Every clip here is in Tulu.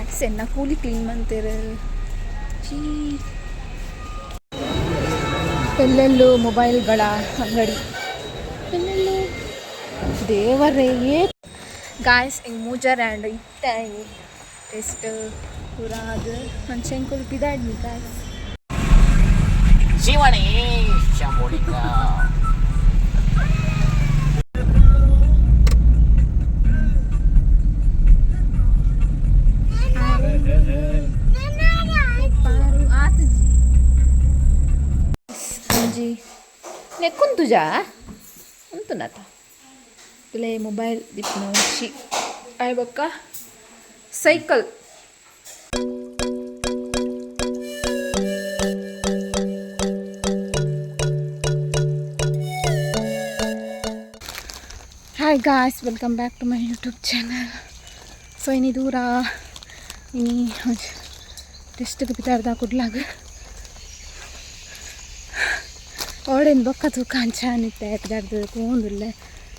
ಗಾಯ್ಸ್, ಎನ್ನ ಕೂಲಿ ಕ್ಲೀನ್ ಮಂತೆರ್. ಚೀ, ಎಲ್ಲೆಲ್ಲೂ ಮೊಬೈಲ್ಗಳ ಅಂಗಡಿ, ಎಲ್ಲೆಲ್ಲೂ. ದೇವರೇ! ಗಾಯ್ಸ್, ಹಿಂಗೆ ಮೂಜರ್ ಆ್ಯಂಡ್ ಇತ್ತೆ ಟೆಸ್ಟ್ ಪೂರ ಅದು ಅಂಚೆ ಎಂಕುಲು ಪಿದಾಡ್ಮಿ ಗಾಯ್ಸ್. ಶಿವನೇ ಶಂಭುಲಿಂಗ. ಪಾರು ಆತುಜಿ ಒಂಜಿ ನೆಕ್ಕುಂತುಜಾ ಉಂತುನತ ತುಲೆ ಮೊಬೈಲ್ ದಿಪ್ಪುನ ಒಂಜಿ ಆಯ್ ಬೊಕ್ಕ cycle. Hi guys, welcome back to my YouTube channel. So ಇನಿ ದೂರ ಇನಿ ಟೆಸ್ಟ್ಗೆ ಪಿದಾಡ್ದ ಕುಡ್ಲಾಗ ಓಡೆನ್ ಬೊಕ್ಕ ತೂಕ ಅಂಚ ನಿತ್ತೆ ಪಿದಾಡ್ದು ಪೋವೊಂದುಲ್ಲೆ.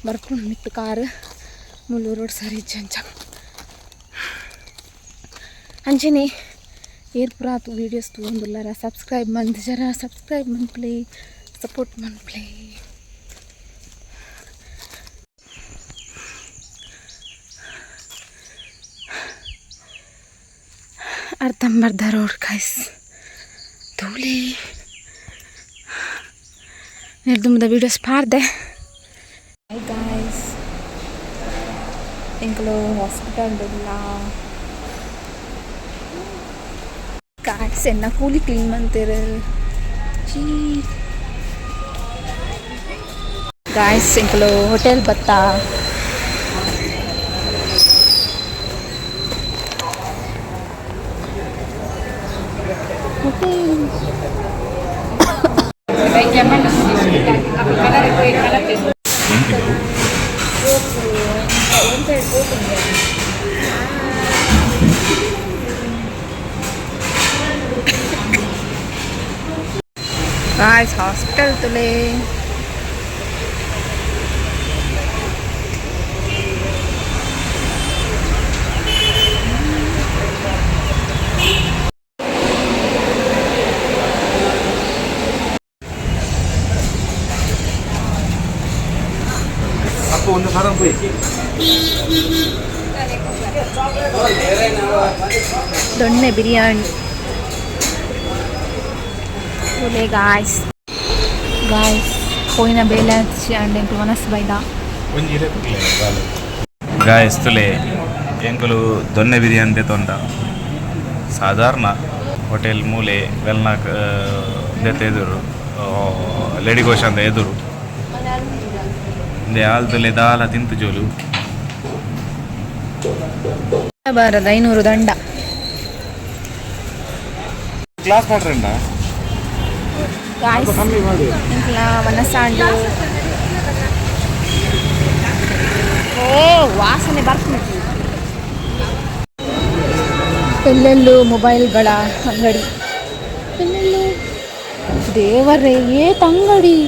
ಬರ್ಪುಂಡು ಮಿತ್ತ್ ಕಾರ್, ಮುಲ್ಲು ರೋಡ್ ಸರಿ ಇಜ್ಜಿ. ಅಂಚ ಅಂಚನೆ ಏರ್ ಪೂರ ವೀಡಿಯೋಸ್ ತೂವೊಂದುಲ್ಲಾರ, ಸಬ್ಸ್ಕ್ರೈಬ್ ಮಂತ್ ಜರ ಸಬ್ಸ್ಕ್ರೈಬ್ ಮನ್ಪುಲೆ, ಸಪೋರ್ಟ್ ಮನ್ಪುಲೆ. ಅರ್ಧಂಬರ್ಧ ರೋಡ್ ಗಾಯ್ಸ್. ಧೂಳಿ ನಿರ್ದುಂಬದ ವೀಡಿಯೋಸ್ ಪಾಡ್ದೆ. ಹಾಯ್ ಗಾಯ್ಸ್, ಎಂಕುಲು ಹಾಸ್ಪಿಟಲ್ ಉಲ್ಲ. ಗಾಯ್ಸ್, ಎನ್ನ ಕೂಲಿ ಕ್ಲೀನ್ ಮಂತೆರ್. ಚೀ, ಗಾಯ್ಸ್, ಎಂಕುಲು ಹೋಟೆಲ್ ಬತ್ತ. ಹೋಟೆಲ್. ಗಾಯ್ಸ್, ಹಾಸ್ಪಿಟಲ್ ತುಲೆ. ಅಪ್ಪ ಒಂದು ಸರ ಹೋಯಿ. ದೊಣ್ಣೆ ಬಿರಿಯಾನಿ ತುಲೆ. ಗಾಯ್ಸ್, ಗಾಯ್ಸ್, ಪೋಯಿನ ಬೇಲೆ ಆಂಡ್ ಎಂಕುಲು ವನಸ್ ಬೈದ. ಗಾಯಸ್, ತುಲೆ, ಎಂಕುಲು ದೊನ್ನೆ ಬಿರಿಯಾನಿ ದೆತೊಂಡ. ಸಾಧಾರಣ ಹೋಟೆಲ್ ಮೂಲೆ ವೆಲ್ನಾಕ್ ದೆತ್ತ ಎದುರು, ಲೇಡಿ ಘೋಷ್ ಅಂತ ಎದುರು. ಇಂದೆ ಆಲ್ತುಲೆ ದಾಲ ತಿಂತು ಜೋಲು. ಬಾರದ 500 ದಂಡ. ಕ್ಲಾಸ್ ಮಾಡ್ರಂಡ. ಗಾಯ್ಸ್, ಎಂಕುಲ ವನಸಾಂಡು. ಓ, ವಾಸನೆ ಬರ್ಪುಂಡು. ಎಲ್ಲೆಲ್ಲೂ ಮೊಬೈಲ್ಗಳ ಅಂಗಡಿ, ಎಲ್ಲೆಲ್ಲೂ. ದೇವರೇ, ಏತ್ ಅಂಗಡಿ!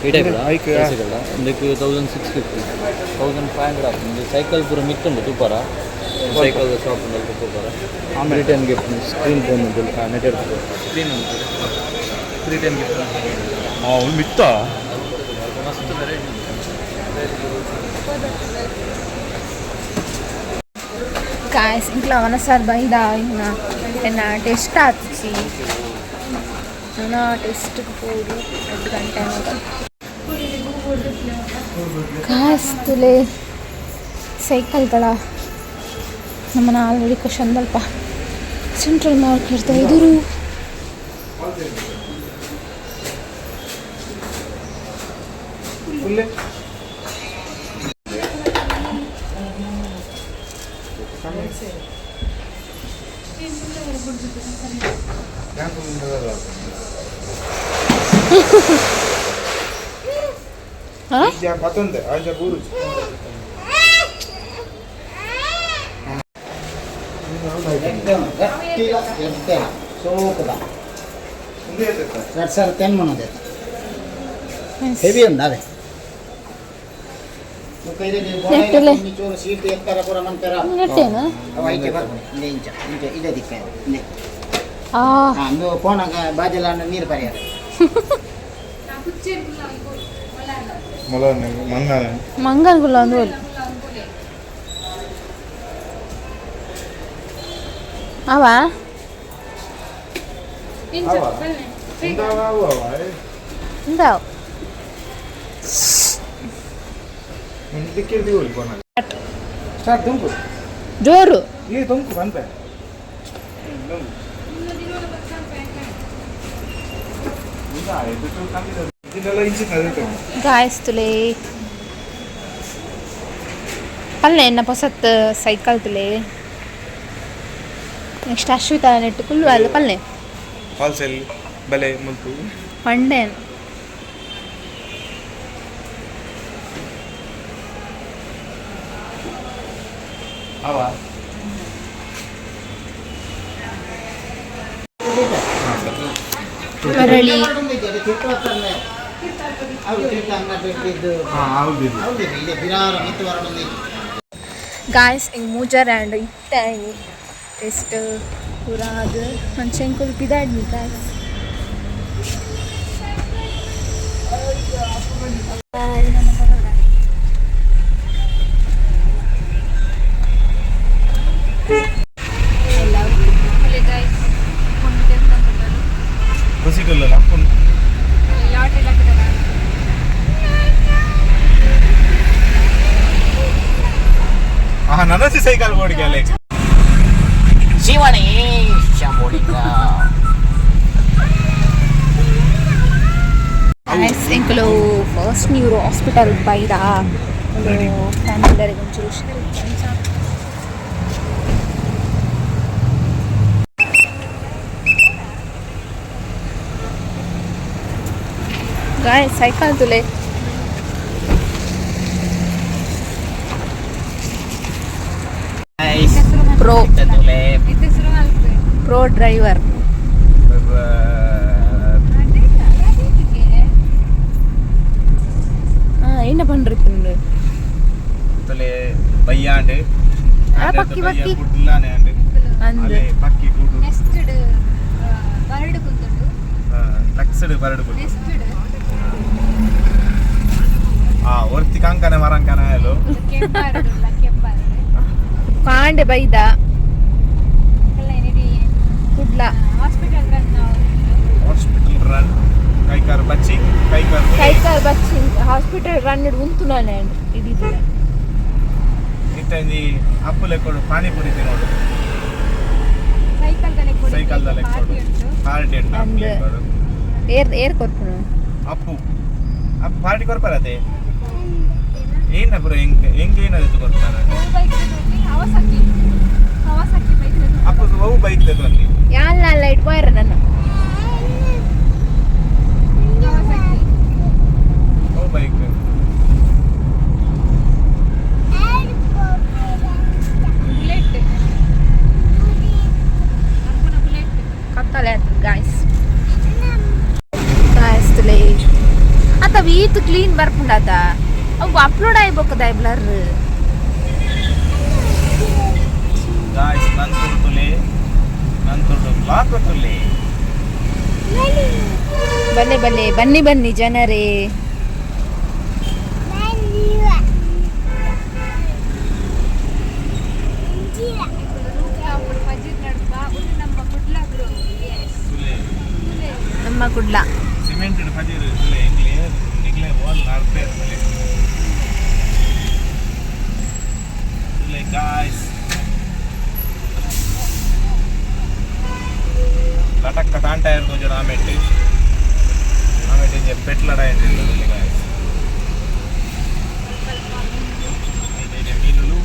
ಈ ಟೈಪ್ ಸೈಕಲ್ ಇಂದಕ್ಕೆ 1650, 1500 ಆಪುಂಡು. ಸೈಕಲ್ ಪೂರ ಮಿತ್ತುಂಡು ತೂಪರ. ಸೈಕಲ್ ಶಾಪ್ ಉಂಡು, ಅಲ್ಪ ತೂಪರ. ರಿಟರ್ನ್ ಗಿಫ್ಟ್ ಸ್ಕ್ರೀನ್ ಫೋನ್ ಉಂಟು, ನೆಟ್ ಸ್ಕ್ರೀನ್ ಉಂಟು, ರಿಟರ್ನ್ ಗಿಫ್ಟ್. ಹಾಂ, ಮಿತ್ತ. ಮಸ್ತ್ ವೆರೈಟಿ ಉಂಟು. ಗಾಯ್ಸ್, ಇಂಕ್ಲ ವನಸಾರ್ ಬೈದ. ಇನ್ನ ಎನ್ನ ಟೆಸ್ಟ್ ಆತಿಜಿ. ನನ್ನ ಟೆಸ್ಟ್ ಪೋಡು 2 ಗಂಟೆ. ಗಾಯ್ಸ್, ತುಲೆ ಸೈಕಲ್ಗಳ ನಮ್ಮನ್ನ ಆಲ್ರೆಡಿ ಕ್ವಶನ್. ಸೆಂಟ್ರಲ್ ಮಾರ್ಕೆಟ್ ಎದುರು. ಹಾಂ. ಪತ್ತೊಂದೆ ಆಂಚ ಬೂರು. ಸೋಕದ 2010 ಮನೋದೆ. ಹೆವಿ ಉಂಡು ಅವೇ. ನೆಟ್ಟಲೆ. ಚೂರು ಸೀಟ್ ಎತ್ತರ ಪೂರ ಮಂತರ ನೆಟ್ಟೇನು ಅವ ಐಕೆ ಬರ್ಪುಣೆ ಇಂದೆ ಇಂಚ ಇಂಚ ಇದೆ ದಿಕ್ಕ ಇಂದೆ ಆ ಹಾ ಅಂದು ಪೋನಾಗ ಬಾಜೆಲ್ಲ ನೀರು ಪರಿಹಾರ ಮಂಗಾನ ಮಂಗನ್ ಗುಲ್ಲ ಒಂದು ಒಲಿ ಅವ ಇಂದಾವ್ ಸ್ಟಾರ್ಟ್ ದುಂಕು ಜೋರು ಈ ದುಂಕು ಬಂತೆ ಗಾಯ್ಸ್ ತುಲೆ ಪಲ್ಲೆ ಎನ್ನ ಪೊಸತ್ ಸೈಕಲ್ ತುಲೆ ನೆಕ್ಸ್ಟ್ ಅಶ್ವಿತ ನೆಟ್ಟು ಕುಲ್ಲು ಅಲ್ಲ ಪಲ್ಲೆ ಹೋಲ್ಸೇಲ್ ಬೆಲೆ ಮುಲ್ತು ಪಂಡೇನ್ ಅವ ಮರಳಿ ಹಾಂ ಹೌದು ಗಾಯ್ಸ್ ಹಿಂಗೆ ಮೂಜಾರ ಆ್ಯಂಡ್ ಇತ್ತ ಟೆಸ್ಟ್ ಪೂರ ಅದು ಮಂಚೆಂಕುಲ್ ಪಿದಾಡ್ಮಿ ಗಾಯ್ಸ್. ಖುಷಿಗಲ್ಲ ಅಪ್ಪನ. ಆ ನನಸಿ ಸೈಕಲ್ ಬೋರ್ಡ್ಗೆ ಅಲ್ಲೇ. ಶಿವಣಿ ಶಾಂಬೋಡಿಂಗ. ಗಾಯ್ಸ್, ಎಂಕುಲು ಫಸ್ಟ್ ನೀರು ಹಾಸ್ಪಿಟಲ್ ಬೈದ ಫ್ಯಾಮಿಲಿ ಒಂಚೂರು ಹುಷಾರಿಲ್ಲ. ಗಾಯ್ ಸೈಕಲ್ ತುಲೆ. ಪ್ರೋ ಪ್ರೋ ಡ್ರೈವರ್. என்ன பண்றது? ತುಲೆ ಬಯ್ಯಾಂಡ್. ಆ, ಪಕ್ಕಿ, ಪಕ್ಕಿ. ಗುಡ್ಲಾನೆ ಅಂಡ್. ಅಂದ್. ಅಲೆ ಪಕ್ಕಿ ಗೂಡು. ನೆಸ್ಟೆಡ್ ಬರಡು ಕುಂದುಂಡು. ಲಕ್ಸಡ್ ಬರಡು ಗುಡ್ಡು. ನೆಸ್ಟೆಡ್. ಆ ಒರ್ತಿ ಕಂಕನೆ ಮರಂಕನ ಹೇಳು. ಕೆಂಪಾರಡುಲ್ಲ ಕೆಂಪಾರಡು. ಕಾಂಡೆ ಬೈದ. ಏನಿದೆ? Kudla. Hospital run. Hospital run ಕೈಕಾರ್ ಬಚ್ಚಿ ಕೈಕಾರ್. ಕೈಕಾಲ್ ಬಚ್ಚಿ ಹಾಸ್ಪಿಟಲ್ ರನ್ ಉಂತು ನಾನೇ ಇಡೀ. ಇತ್ತಂಜಿ ಅಪ್ಪು ಲೆಕ್ಕೊಡು ಪಾನಿಪುರಿ ತಿನ್ನೋಡು. ಸೈಕಲ್ ಲೆಕ್ಕೊಡು. ಸೈಕಲ್ ಲೆಕ್ಕೊಡು. ಪಾರ್ಟಿ ಉಂಟು ಅಪ್ಪು. ಅಂದ್. ಲೆಕ್ಕೊಡು. ಏರ್ ಏರ್ ಕೊರ್ಪುನು. ಅಪ್ಪು ಅಪ್ಪು ಪಾರ್ಟಿ ಕೊರ್ಪಾರತೆ ಏನ ಪುರ ಹೆಂಗ್ ಹೆಂಗ್ ಏನಾದ್ರು ಕೊರ್ಪಾರ. Bike Kawasaki Kawasaki bike. ಅಪ್ಪು ಅವು ಬೈಕ್ ಅಲ್ಲಿ. ಯಾಲ್ಲ ಲೈಟ್ ಬಾಯ್ರ ನನ್ನ. ಕವಾಸಕಿ. ಅವು ಬೈಕ್. ಬುಲೆಟ್ ಅಪ್ಪನ ಬುಲೆಟ್. ಕತ್ತಲೆ ಆಯ್ತು ಗಾಯ್ಸ್. ಗಾಯ್ಸ್ ತುಲೆ ಆತ ವೀತ್ ಕ್ಲೀನ್ ಬರ್ಪುಂಡಾತ ಅವು ಅಪ್ಲೋಡ್ ಆಯ್ಬೇಕದ ಬ್ಲರ್. ಗಾಯ್ಸ್, ನನ್ ತುಲೆ ನನ್ ತುಡು ಬ್ಲಾಕ್ ತುಲೆ. ಬನ್ನಿ ಬನ್ನಿ ಬನ್ನಿ ಬನ್ನಿ ಜನರೇ. ರೂಪ್ ಮಸ್ಜಿದ್ ನಡುಪ ಒಂದು ನಮ್ಮ ಕುಡ್ಲ ಬ್ರೋ ಎಸ್. ತುಲೆ. ನಮ್ಮ ಕುಡ್ಲ. ಸಿಮೆಂಟ್ ಪಜೀರು ತುಲೆ ಎಂಗ್ಲೆ ನಿಗ್ಲೆ ವಾಲ್ ನಾರ್ಪೆ ತುಲೆ ತುಲೆ ಗಾಯ್ಸ್. ಲಟಕ್ಕ ತಾಂಟ ಇರ್ತದೆ. ಆಮೆಟ್ ಆಮೆಟ್ ಇಂಜೆ ಪೆಟ್ಲಡ ತುಲೆ ಗಾಯ್ಸ್. ಮೀನುಲು.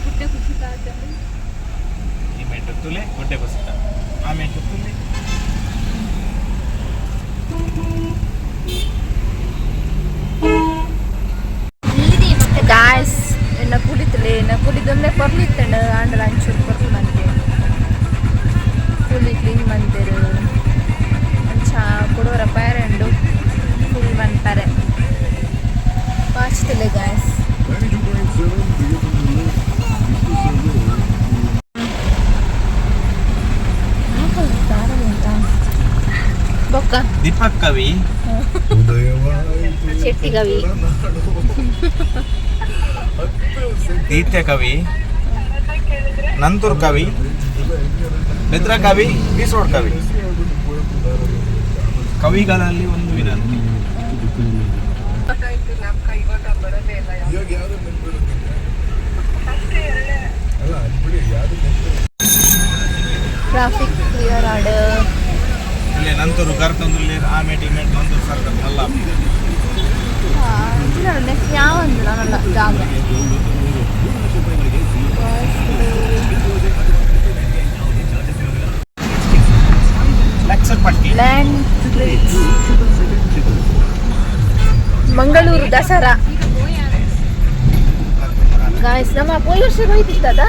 ಗುಡ್ಡೆ ಕುಸಿತ ಆತಂದು. ಈ ಮೆಟ್ಟು ತುಲೆ ಗುಡ್ಡೆ ಕುಸಿತ ಆಮೆಟ್ಟು ತುಲೆ. ಗಾಯ್ಸ್, ಎನ್ನ ಕುಲಿತಲೆ ಎನ್ನ ಕುಲಿದೊಮ್ಮೆ ಪೊರ್ಲಿತ್ತಂಡ ಆಂಡಲ ಅಂಚೂರು ಪೊರ್ಲು ಮಂತೆ ಕೂಲಿ ಕ್ಲೀನ್ ಮಂತೆರು ಅಂಚ ಕೊಡೋರ ಪೇರೆಂಡು ಫುಲ್ ಮನ್ಪರೆ. Watch ತುಲೆ guys. ಬೊಕ್ಕ ದೀಪಕ್ ಕವಿ. ಶೆಟ್ಟಿ ಕವಿ. ದೀತ್ಯ ಕವಿ, ನಂತೂರ್ ಕವಿ, ಬೆದ್ರ ಕವಿ, ಬೀಸೋಡ್ ಕವಿ. ಕವಿಗಳಲ್ಲಿ ಒಂದು ವಿನಂತಿ. ಟ್ರಾಫಿಕ್ ಕ್ಲಿಯರ್ ಆಡ್. ಇಲ್ಲಿ ನಂತೂರು ಕರ್ತಂದ್ರೆ ಆಮೇಲೆ ಇಮೇಟ್ ನಂತೂರು ಸರ್ಕಲ್ ಅಲ್ಲ. ನೆಕ್ಸ್ಟ್ ಯಾವ ಒಂದು ನಲ್ಲ ಜಾಗ. ಲಕ್ಷ ಪಟ್ಟಿ. Land Mangaluru Dasara guys. ನಮ್ಮ ಪೋಯಿ ವರ್ಷ ಹೋಯ್ತಿತ್ತದ.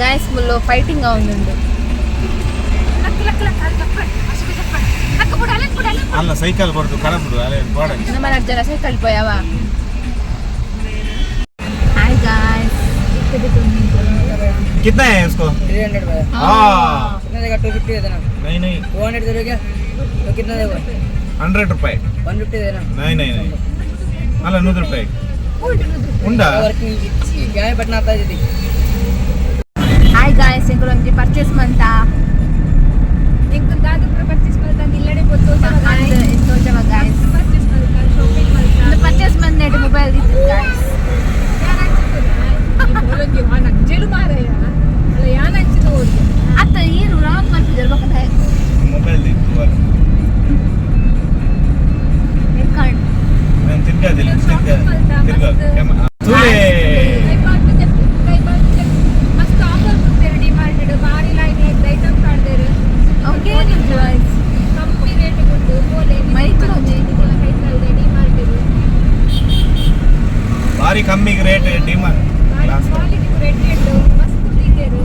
Guys, ಮುಲ್ಲು fighting అవునుండు. ಅಲ್ಲ, ಸೈಕಲ್ ಕೊಡ್ತು ಕಡಪುಡು ಅಲ್ಲೇ ಗೋಡೆ. ನಮ್ಮ ನಾಲ್ಕು ಜನ ಸೈಕಲ್ ಪೋಯವ. Hi guys. कितना है उसको? 300 भैया. हाँ. कितना देगा? 250 दे देना. नहीं नहीं. 200 दे क्या? तो कितना देगा? 100 रुपये. 150 देना. नहीं नहीं नहीं, ಅಲ್ಲ, 100 ರೂಪಾಯಿ ಉಂಡಾ? वर्किंग क्या है, पटना आता है दीदी. ಹಾಯ್ ಗಾಯ್ಸ್, ಎಂಕುಲು ಒಂಜಿ ಪರ್ಚೇಸ್ ಮಂತ. ಎಂಕುಲು ದಾದ ಪೂರ ಪರ್ಚೇಸ್ ಮಲ್ತಂದು ಇಲ್ಲಡೆ ಪೊತ್ತು. ತೋಜವ ಗಾಯ್ಸ್. ಪರ್ಚೇಸ್ ಮಲ್ತ, ಶಾಪಿಂಗ್ ಮಲ್ತ. ಪರ್ಚೇಸ್ ಮಂದೇಟ್ ಮೊಬೈಲ್ ದಿತ್ತು ಗಾಯ್ಸ್. ಜೆಲು ಮಾರಾಯ ಅಲ್ಲ, ಯಾನ್ ಹಂಚಿದ ಓಡಿ. ಅತ್ತ ಈರು ರಾಂಗ್ ಮಲ್ಪಿದರ್ ಬೊಕ್ಕ. ಮೊಬೈಲ್ ಇತ್ತು. ಕಾಣ್. ನಾನು ತಿರ್ಗಾದಿಲ್ಲ, ತಿರ್ಗಾ ತಿರ್ಗಾ ತುಲೆ. ಕೈ ಬಾಟು ಮಸ್ತ್ ಆಫರ್ ಕೊಡ್ತೇವೆ ಡಿ ಮಾರ್ಟ್. ಬಾರಿ ಲೈನ್ ಐಟಮ್ ಕಾಡ್ದೇರು. Okay guys. ಕಮ್ಮಿ ರೇಟ್ ಕೊಟ್ಟು ಪೋಲೆ. ಮೈಕ್ರೋ. ಕೈತಲ್ದೆ ಡಿ ಮಾರ್ಟ್. ಭಾರಿ ಕಮ್ಮಿ ರೇಟ್ ಡಿಮಾರ್ಟ್. ಕ್ವಾಲಿಟಿ ರೇಟ್ ಉಂಟು, ಮಸ್ತ್ ದೀತೆರು.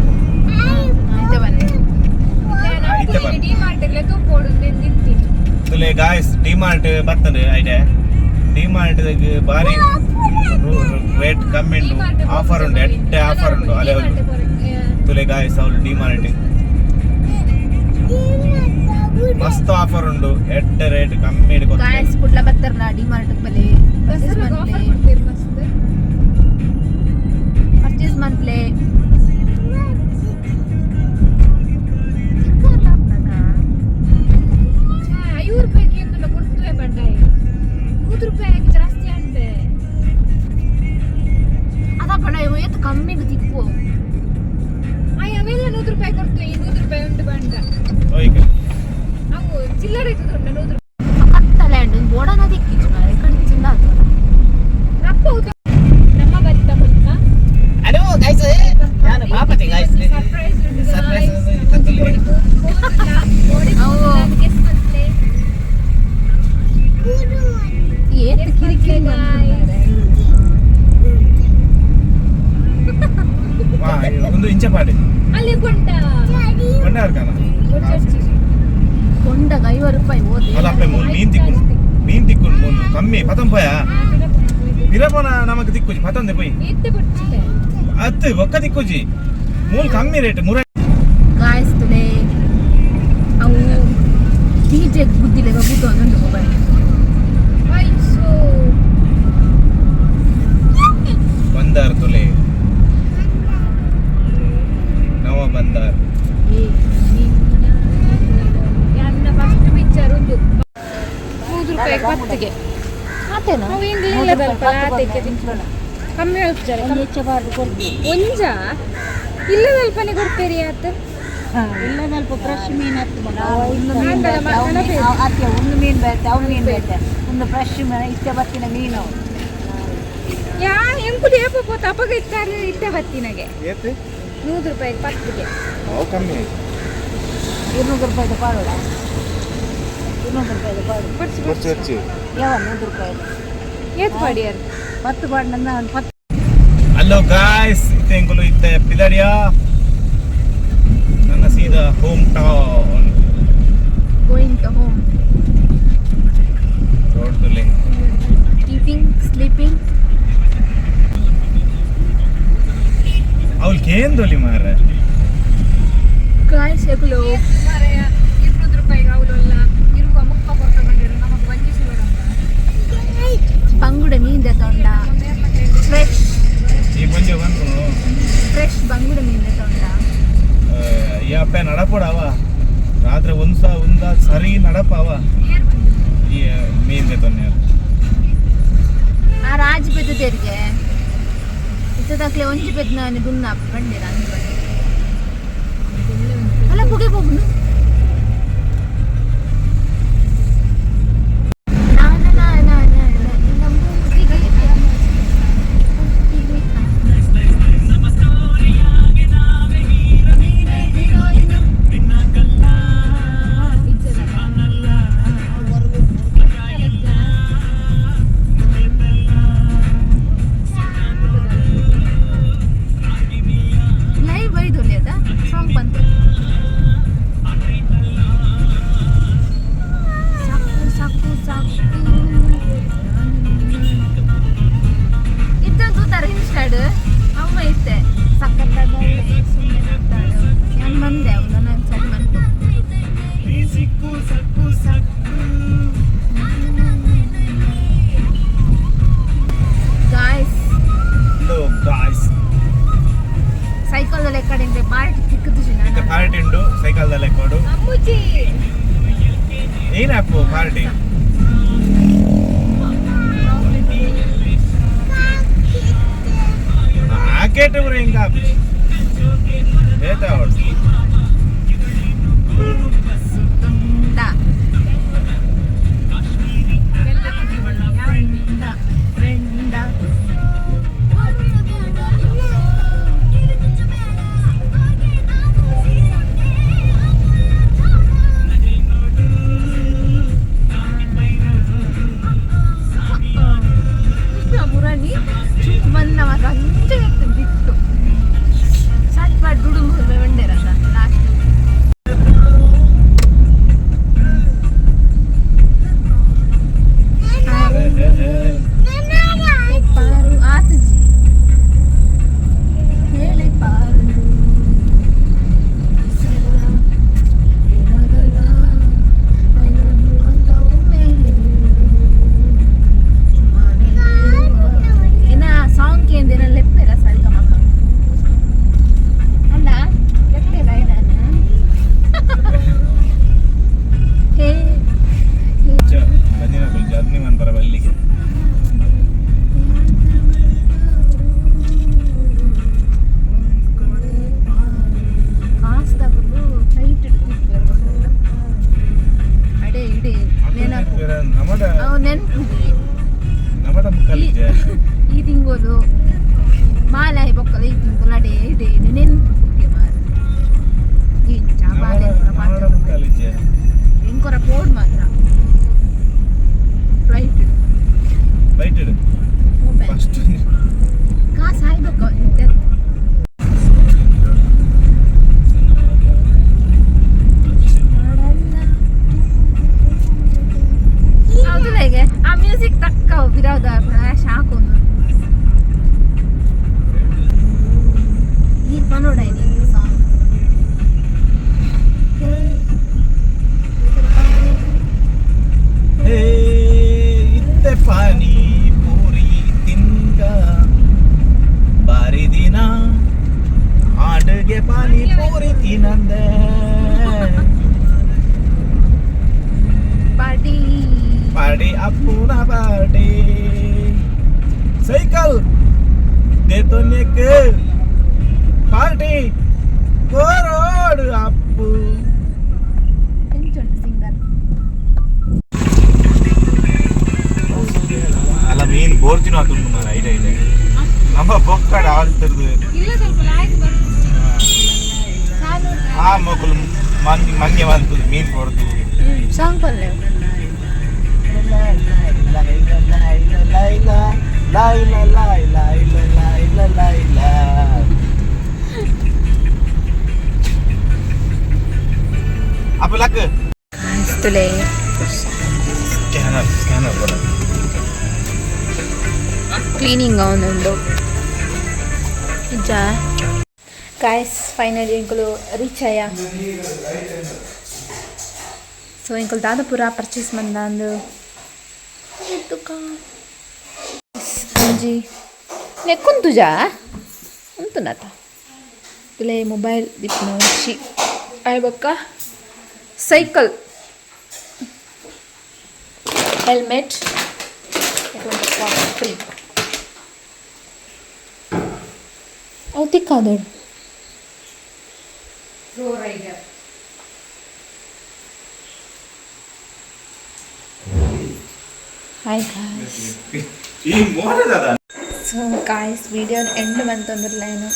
ಆಯ್ತಾ ಬನ್ನಿ. ಇತ್ತೆ ಬನ್ನಿ. ಡಿ ಮಾರ್ಟ್ ತೂಪೋಡು ತಿಂತೀನಿ. ತುಲೆ ಗಾಯ್ಸ್, ಡಿಮಾರ್ಟ್ ಬರ್ತದೆ ಐಡೆ. ಡಿಮಾರ್ಟ್ ಭಾರಿ ರೇಟ್ ಕಮ್ಮಿ ಉಂಟು, ಆಫರ್ ಉಂಟು, ಎಟ್ಟೆ ಆಫರ್ ಉಂಟು ಅಲ್ಲೇ. ತುಲೆ ಗಾಯ್ಸ್, ಅವಳು ಡಿಮಾರ್ಟ್ ಮಸ್ತ್ ಆಫರ್ ಉಂಟು, ಎಟ್ಟೆ ರೇಟ್ ಕಮ್ಮಿ ಕೊಡ್ತಾರೆ. ಗಾಯ್ಸ್, ಕುಡ್ಲ ಬತ್ತರ್ನ ಡಿ ಮಾರ್ಟ್ ಬಲೆ ಪರ್ಚೇಸ್ ಆಫರ್ ಮಂತ್ಲೆ. ಕೊಡ್ತೀರಿ ಮಸ್ತ್. ಪರ್ಚೇಸ್ ಮಂತ್ಲೆ. 5 ರೂಪಾಯಿಗೆ ಏನು ಕೊಡ್ತೇವೆ ಬಂಡಾಯ, 100 ರೂಪಾಯಿ ಜಾಸ್ತಿ ಅಂತೆ. ಅದ ಪಣ ಏತ್ ಕಮ್ಮಿಗೆ ತಿಕ್ಕು. ಆಯ್, ಅವೆಲ್ಲ 100 ರೂಪಾಯಿ ಕೊಡ್ತೇವೆ, ಈ 100 ರೂಪಾಯಿ ಉಂಟು ಬಂಡ. ಓಯ್ಕೆ. ಅವು ಚಿಲ್ಲರೆ ಇತ್ತು 100 ರೂಪಾಯಿ. ಕತ್ತಲೆ ಅಂಡ್ ಒಂದು ಬೋಡನ ದಿಕ್ಕಿಚ್ಚು ಮಾರ್ರೆ, ಕಡೆ ಚಿನ್ನ ಆತು. ರಪ್ಪ ಉದ್ದ ನಮ್ಮ ಬತ್ತ ಮುತ್ತ. ಹಲೋ ಗೈಸ್, ನಾನು ಬಾಪತಿ ಗೈಸ್. ಸರ್ಪ್ರೈಸ್ ಉಂಟು. Surprise. ಅವು. ಏತ್ ಕಿರಿಕಿರಿ ಮಾಡ್ತಾರೆ. ವಾ, ಒಂದು ಇಂಚ ಪಾಡಿ. ಅಲ್ಲಿ ಕೊಂಡ. ಕೊಂಡ ಕೊಂಡಗ 50 ರೂಪಾಯಿ ಓದಿ. ಅಲ್ಲ ಅಪ್ಪೆ, ಮೂರು ಮೀನ್ ತಿಕ್ಕು, ಮೀನ್ ತಿಕ್ಕು, ಮೂರು ಕಮ್ಮಿ ಪತಂ ಪೋಯ. ಪಿರಪೋನ ನಮಕ್ ತಿಕ್ಕುಜಿ ಪತಂದೆ ಪೋಯಿ. ಎತ್ತೆ ಕೊಡ್ಚಿದೆ. ಅತ್ತು ಒಕ್ಕ ತಿಕ್ಕುಜಿ, ಮೂರು ಕಮ್ಮಿ ರೇಟ್ ಮುರ. ಗಾಯ್ಸ್, ತುಲೆ ಅವು ಡಿಜೆ ಬುದ್ಧಿಲೆ ಬುದ್ಧ ಒಂದೊಂದು ಮೊಬೈಲ್. ಐಸೋ. ಬಂದಾರ್ ತುಲೆ, ನವ ಬಂದಾರ್. ನನ್ನ ಫಸ್ಟ್ ಪಿಕ್ಚರ್ ಉಂಟು 100 ರೂಪಾಯಿ ಪತ್ತಿಗೆ. ಆತೇನಾ? ಅವು ಎಂಗ್ಲಿಲ್ಲದಲ್ಪ ಆತಕ್ಕೆ ಕಮ್ಮಿ ಆಗ್ತಾರೆ. ಒಂಜ ಇಲ್ಲದಲ್ಪನೆ ಕೊಡ್ತೀರಿ ಆತ. ಇಲ್ಲದಲ್ಪ ಫ್ರೆಶ್ ಮೀನು ಹತ್ತು. ಆಂಡಲ ಮನಪೇ. ಅತ್ತೆ, ಒಂದು ಮೀನು ಬೇತೆ, ಅವು ಮೀನು ಬೇತೆ, ಒಂದು ಫ್ರೆಶ್ ಮೀನು ಇತ್ತೆ ಬತ್ತಿನ ಮೀನು. ಯಾ ಎಂಕುಲು ಏಪ ಪೋತ ಅಪಗ ಇತ್ತಾರೆ ಇತ್ತೆ ಬತ್ತಿನಗೆ. ಏತ್? 100 ರೂಪಾಯಿ ಪತ್ತಿಗೆ. ಅವು ಕಮ್ಮಿ ಆಯ್ತು. 200 ರೂಪಾಯಿದು ಪಾಡೋಣ, 200 ರೂಪಾಯಿದು ಪಾಡು. ಬರ್ಚಿ. ಬರ್ಚಿ ಬರ್ಚಿ. ಯಾವ 100 ರೂಪಾಯಿ? ಏತ್ ಪಾಡಿಯರ್? 10 ಪಾಡು, ನನ್ನ ಒಂದು 10. ಹಲೋ ಗಾಯ್ಸ್, ಇತ್ತೆ ಎಂಕುಲು ಇತ್ತೆ ಪಿದಡಿಯಾ. Home town. Going to home. Road ತುಲೆ. Eating, sleeping. ಅವ್ಲು ಕೇಂದೊಲಿ ಮಾರ. ಗಾಯ್ಸ್ ಎಗ್ಲು 20 ರೂಪಾಯಿಗೆ ಅವಲಲ್ಲ ಇರುವ ಮುಪ್ಪ ಕೊಡ್ತಗೊಂಡಿರು ನಮಗೆ ವಂಚಿಸುವರು. ಬಂಗುಡೆ ಮೀನ್ ತೊಂಡ ಫ್ರೆಶ್. ಈ ಮಂಜು ಬಂದು. ಫ್ರೆಶ್ ಬಂಗುಡೆ ಮೀನ್ ತೊಂಡ. ಈ ಅಪ್ಪ ನಡಪಡವ ರಾತ್ರಿ ಒಂದ್ಸ ಒಂದ ಸರಿ ನಡಪವ ಈ ಮೀನ್ ತೊನ್ನೆ. ಆ ರಾಜ್ ಪೆದ್ದು ತೆರಿಗೆ ಇತ್ತದಾಕ್ಲೆ ಒಂಜಿ ಪೆದ್ದು ನಾನು ಗುನ್ನ ಬಂಡಿರ ಅಂದು ಬಂಡಿ ಅಲ್ಲ ಪುಗೆ ಹೋಗುನು. ಲೈವ್ ಬೈದೊಲಿ ಅದ ಸಾಂಗ್ ಬಂತು. ಸಾಕು ಸಾಕು ಸಾಕು. ಇದ್ದ ತೂತಾರೆ ಇನ್ಸ್ಟಾಡ್ ಅಮ್ಮ ಇತ್ತೆ ಸಕ್ಕತ್ತಾಗ ಸುಮ್ಮನೆ ನಾನು ಬಂದೆ ಅವನು ನಾನು ಸರಿ ಬಂತು. ಸಿಕ್ಕು Sakku Sakku. Guys. Guys. Cycle ಕಡೆಯಿಂದ ಬಾರ್ಟಿ ತಿಕ್ಕದು. ಇತ್ತೆ ಪಾರ್ಟಿ ಉಂಡು ಸೈಕಲ್ ಲೆಕ್ಕೋಡು. ಏನಪ್ಪು ಪಾರ್ಟಿ? ಆಕೇಟ ಹಿಂಗ ಬೇತ ತುಂಡ ಫ್ರೆಂಡ. ಮುರಣಿ ಚುಕ್ ಬಂದ ಮಾತ್ರ ಅಂಚೆ ಬಿಟ್ಟು ಸಟ್ ದುಡು ಬಂಡೇರಲ್ಲ ಲಾಸ್ಟ್. ಪಾರು ಆತಜಿ ಹೇಳಿ ಪಾರು. ಏನ ಸಾಂಗ್ ಕೇಂದ್ರ ಲೆಪ್ಪೆಲ್ಲ ಸರಿಗಮಪ ಅಲ್ಲ ಲೆಪ್ಪೆಲ್ಲ ಏನಾನ ಹೇ. ಬಂದಿನ ಜರ್ನಿ ಮಂತರ ಬಲ್ಲಿಗೆ. ಕಾಸು ತಗೊಂಡು ಫ್ಲೈಟ್ ಅಡೆ ಇಡೆ ನೆನಪು. ನಮ್ಮಡ ಅವು ನೆನಪು. ನಮ್ಮಡ ಮುಕ್ಕಲ್ಲಿದ್ದೆ. ಈ ತಿಂಗಳು ಮಾಲೆ ಬೊಕ್ಕಲ ಈ ತಿಂಗಳು ಅಡೆ ಇಡೆ ಇಡೆ ನೆನಪು ಮಾರ ಇಂಚ ಬಾಲೆ. ನಮ್ಮಡ ಮುಕ್ಕಲ್ಲಿದ್ದೆ. ಇಂಕೊರ ಪೋಡ್ ಮಾತ್ರ ಫ್ಲೈಟ್. ಫ್ಲೈಟ್ ಇಡು ಫಸ್ಟ್. ಕಾಸು ಹಾಯ್ಬೇಕು. ಹೌದು ಹೇಗೆ ಆ ಮ್ಯೂಸಿಕ್ ತಕ್ಕ ಬಿರೋದ ಫ್ಲಾಶ್ ಹಾಕೊಂಡು ಈ ಪನೋಡ ಸಾಂಗ್. ಹೇ ಇತ್ತೆ ಪಾನಿ ಪೂರಿ ತಿಂದ ಬಾರಿ ದಿನ ಆಡುಗೆ ಪಾನಿ ಪೂರಿ ತಿನ್ನಂದೆ. ಪಾರ್ಟಿ. ಪಾರ್ಟಿ ಅಪ್ಪುನ ಪಾರ್ಟಿ ಸೈಕಲ್ ದೇತೊನ್ನೆಕ್ ಪಾರ್ಟಿ ಕೋರೋಡು ಅಪ್ಪು. ಎಂಚುಂಟು ಸಿಂಗರ್? ಅಲ್ಲ ಮೀನ್ ಬೋರ್ಜಿನ ಹಾಕೊಂಡು ಮಾರ ಐಡ ಐಡ ನಮ್ಮ ಬೊಕ್ಕಡ ಆಲ್ತಿರ್ದು. ಇಲ್ಲ ಸ್ವಲ್ಪ ಲಾಯ್ಕ್ ಬರ್ತದೆ. ಆ ಮಕ್ಕಳು ಮಂಗಿ ಮಂಗೆ ಬಂತು ಮೀನ್ ಕೊಡ್ತು. ಸಾಂಗ್ ಪಲ್ಲೆ. ದೀಪ ಲಕ್. ತುಲೆ. ಸ್ಕ್ಯಾನರ್ ಸ್ಕ್ಯಾನರ್ ಬರ. ಕ್ಲೀನಿಂಗ್ ಅವನುಂಡು ನಿಜ. ಗಾಯ್ಸ್, ಫೈನಲಿ ಎಂಕುಲು ರೀಚ್ ಆಯ. ಸೊ ಎಂಕುಲು ದಾದ ಪೂರ ಪರ್ಚೇಸ್ ಮಂದಾಂದು ದುಕಾನ್ ಒಂಜಿ ನೆಕ್ಕುಂತುಜಾ ಉಂತುನತ. ತುಲೆ, ಮೊಬೈಲ್ ದಿಪ್ಪುನ ಒಂಜಿ ಆಯ್ ಬೊಕ್ಕ ಸೈಕಲ್, ಹೆಲ್ಮೆಟ್ ಫ್ರೀ. ಅವು ತಿಕ್ಕಾದೋಡು. Pro rider. Hi guys. ಈ ಮೋಡದ. ಸೊ ಗಾಯ್ಸ್, ವಿಡಿಯೋ ಎಂಡ್ ಬಂತಂದ್ರಲ್ಲ ಏನು.